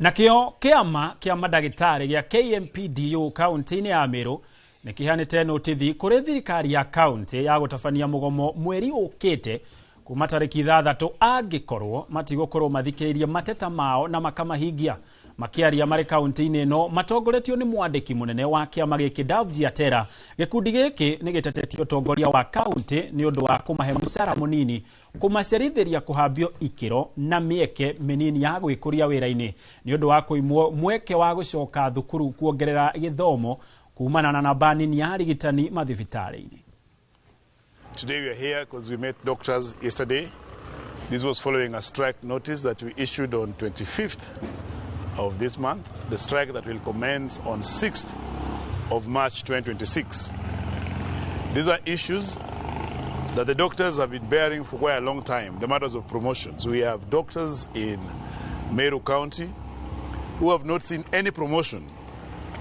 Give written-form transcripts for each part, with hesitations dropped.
Nakĩo kĩama kĩa mandagĩtarĩ gĩa KMPDU kaunti-inĩ ya Meru nĩ kĩheanĩte notithi kũrĩ thirikari ya kaunti ya gũtabania mũgomo mweri ũkĩte kuma tarĩki 6 angĩkorwo matigũkorwo mathikĩrĩirie mateta mao na makamahingia. Makĩaria marĩ kaunti-inĩ ĩno matongoretio nĩ mwandĩki mũnene wa kĩama gĩkĩ Davji Atera, gĩkundi gĩkĩ nĩ gĩtetetie ũtongoria wa kaunti nĩ ũndũ wa kũmahe mũcara mũnini, kũmacerithĩria kũhambio ikĩro na mĩeke mĩnini ya gwĩkũria wĩra-inĩ nĩ ũndũ wa kũimwo mweke wa gũcoka thukuru kuongerera gĩthomo kumana na namba nini ya arigitani mathibitarĩ-inĩ. Today we are here because we met doctors yesterday. This was following a strike notice that we issued on 25th of this month, the strike that will commence on 6th of March 2026. These are issues that the doctors have been bearing for quite a long time, the matters of promotions. We have doctors in Meru County who have not seen any promotion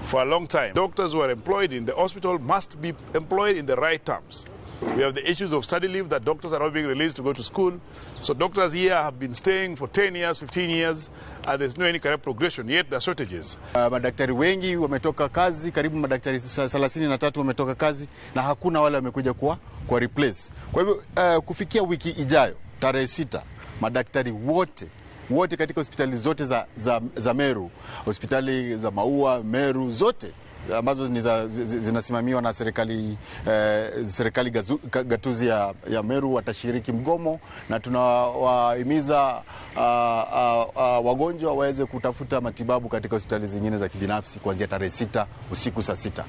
for a long time. Doctors who are employed in the hospital must be employed in the right terms. We have the issues of study leave, that doctors are not being released to go to school. So doctors here have been staying for 10 years, 15 years, and there's no any career progression, yet there are shortages. Madaktari wengi wametoka kazi, karibu madaktari 33 wametoka kazi na hakuna wale wamekuja kwa replace. Kwa hivyo kufikia wiki ijayo tarehe 6, madaktari wote katika hospitali zote za Meru, hospitali za Maua, Meru zote ambazo ni zinasimamiwa na serikali gatuzi ya Meru watashiriki mgomo, na tunawahimiza wagonjwa waweze kutafuta matibabu katika hospitali zingine za kibinafsi kuanzia tarehe 6 usiku saa 6.